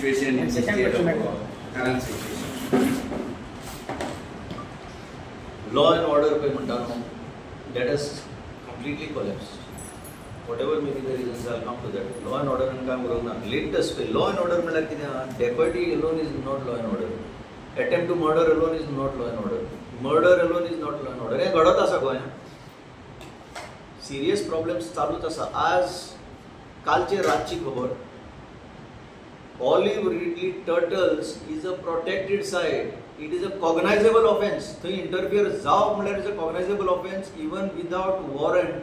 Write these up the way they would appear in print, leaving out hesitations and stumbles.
situation in the state of Goa, current situation? Law and order पळय म्हणटा न्हू, that has completely collapsed. Whatever may be the reasons, I come to that. Law and order काय उरूंक ना. Latest पळय, law and order म्हणल्यार कितें आहा? Dacoity alone is not law and order, attempt to murder alone is not law and order, murder alone is not law and order. हें घडत आसा गोंयांत, सिरियस प्रॉब्लेम्स चालूच आसा. आज कालचे रातची खबर, Olive Ridley turtles is a protected site, it is a cognizable offence. थंय इंटरफियर जावप म्हणल्यार is a cognizable offence. Even without warrant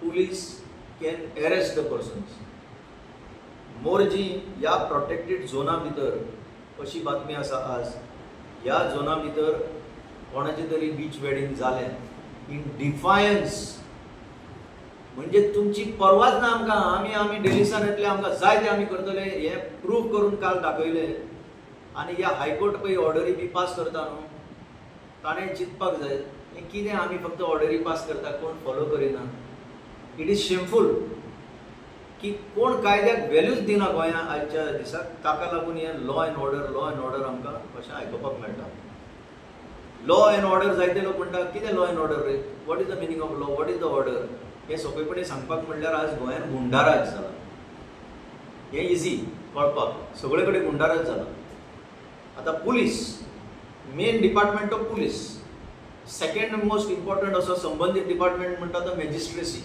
police can arrest the persons. Morjim ह्या प्रोटेक्टेड झोना भितर अशी बातमी आसा आज, ह्या झोना भितर कोणाचें तरी बीच वेडिंग जालें इन डिफायन्स. म्हणजे तुमची परवाच ना आमकां, आमी आमी डेलिसान येतले, आमकां जाय तें आमी करतले हें प्रूव करून काल दाखयलें. आनी ह्या हायकोर्ट पळय ऑर्डरी बी पास करता न्हू, ताणें चिंतपाक जाय हें कितें आमी फक्त ऑर्डरी पास करता, कोण फॉलो करिना. It is shameful की कोण कायद्याक व्हॅल्यूच दिना गोंयांत आयच्या दिसाक. ताका लागून हें law and order, law and order आमकां अशें आयकुपाक मेळटा. लॉ एंड ऑर्डर जायते लोक म्हणटा कितें लॉ एंड ऑर्डर रे, what is the meaning of law, what is the order? हें सोंपेपणी सांगपाक म्हणल्यार आज गोंयांत गुंडाराज जाला. हें इजी कळपाक, सगळे कडेन गुंडाराज जाला. आतां police, main department of police, second most important असो संबंदीत डिपार्टमेंट म्हणटा तो मॅजिस्ट्रेसी.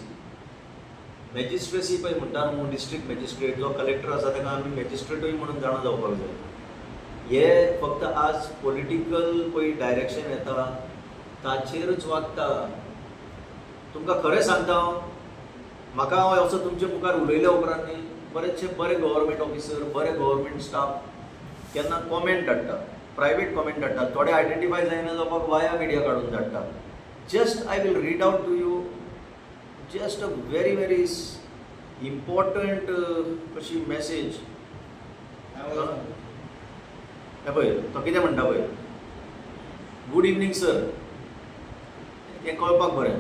मॅजिस्ट्रेसी पळय म्हणटा न्हू, डिस्ट्रिक्ट मॅजिस्ट्रेट जो कलेक्टर आसा ताका आमी मॅजिस्ट्रेटूय म्हणून जाणा जावपाक जाय. हे फक्त आज पॉलिटिकल पळय डायरेक्शन येता ताचेरूच वागता. तुमकां खरें सांगता हांव, म्हाका हांव असो तुमचे मुखार उलयल्या उपरांत न्ही बरेचशे बरे गव्हर्मेंट ऑफिसर, बरे गव्हर्मेंट स्टाफ केन्ना कॉमेंट धाडटा, प्रायवेट कॉमेंट धाडटा, थोडे आयडेंटिफाय जायना जावपाक वाया मिडिया काडून धाडटा. Just I will read out to you just a very very important अशी मॅसेज. हें पळय तो कितें म्हणटा पळय, गुड इवनींग सर. हें कळपाक बरें.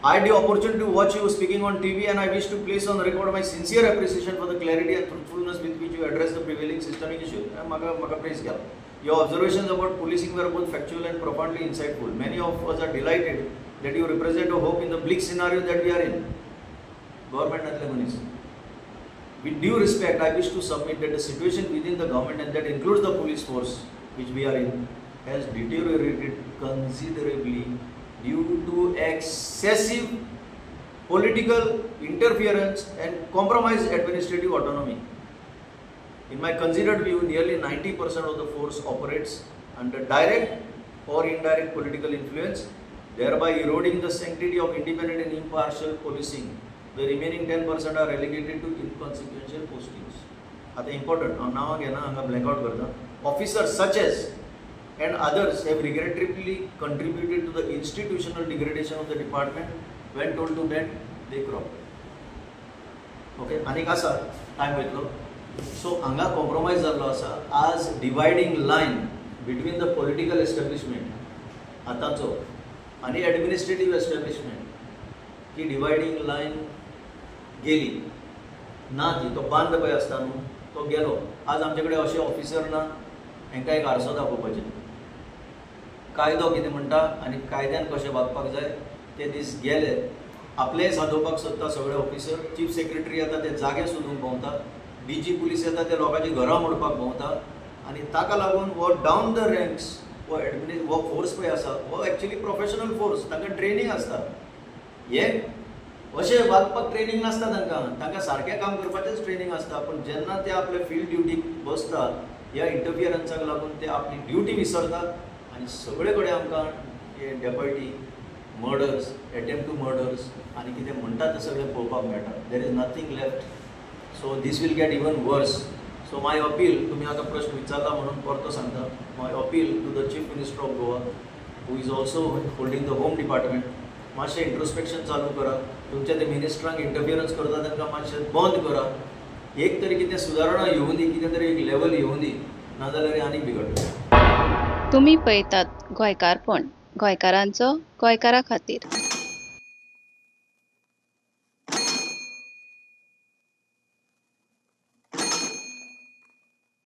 I had the opportunity to watch you speaking on TV and I wish to place on record my sincere appreciation for the clarity and truthfulness with which you address the prevailing systemic issue. म्हाका praise केला. Your observations about policing were both factual and profoundly insightful. Many of us are delighted that you represent a hope in the bleak scenario that we are in. Government मनीस. With due respect, I wish to submit that the situation within the government, and that includes the police force which we are in, has deteriorated considerably due to excessive political interference and compromised administrative autonomy. In my considered view, nearly 90% of the force operates under direct or indirect political influence, thereby eroding the sanctity of independent and impartial policing. The remaining 10% are relegated to inconsequential postings. आता important, हांव नांवां घेना, हांगा blackout करता. Officers such as and others have regrettably contributed to the institutional degradation of the department. When told to bend, they crop. Okay, आनीक आसा time वयतलो. So हांगा कॉम्प्रोमायज जाल्लो आसा. आज dividing line between the political establishment आतांचो आनी administrative establishment ही dividing line गेली ना. ती तो बांद पळय आसता न्हू तो गेलो. आज आमचे कडेन अशे ऑफिसर ना हेंकां एक आरसो दाखोवपाचें, कायदो कितें म्हणटा आनी कायद्यान कशें वागपाक जाय ते दीस गेले. आपलें सादोवपाक सोदता सगळे ऑफिसर. चीफ सेक्रेटरी येता ते जागे सोदूंक भोंवता, डी जी पुलीस येता ते लोकांची घरां मोडपाक भोंवता. आनी ताका लागून हो डावन the ranks हो एडमिनि हो फोर्स पळय आसा हो एक्चुली प्रोफेशनल फोर्स, तांकां ट्रेनींग आसता. हे अशें वागपाक ट्रेनींग नासता तांकां, तांकां सारकें काम करपाचेंच ट्रेनींग आसता. पूण जेन्ना ते आपले फिल्ड ड्युटीक बसता ह्या इंटरफियरन्साक लागून ते आपली ड्युटी विसरता आनी सगळे कडेन आमकां हे dacoity, murders, attempt to murders आनी कितें म्हणटा तें सगळें पळोवपाक मेळटा. There is nothing left. So this will get even worse. So my appeal, तुमी आतां प्रश्न विचारला म्हणून परतो सांगता, my appeal to the chief minister of Goa who is also holding the home department, मातशें इंट्रोस्पेक्शन चालू करा. तुमच्या ते मिनिस्टरांक इंटरफियरन्स करता तांकां मातशें बंद करा. एक तरी कितें सुदारणा येवूं दी, कितें तरी एक लेवल येवूं दी, नाजाल्यार आनीक बिगडटलें. तुमी पळयतात गोंयकारपण, गोंयकारांचो गोंयकारा खातीर.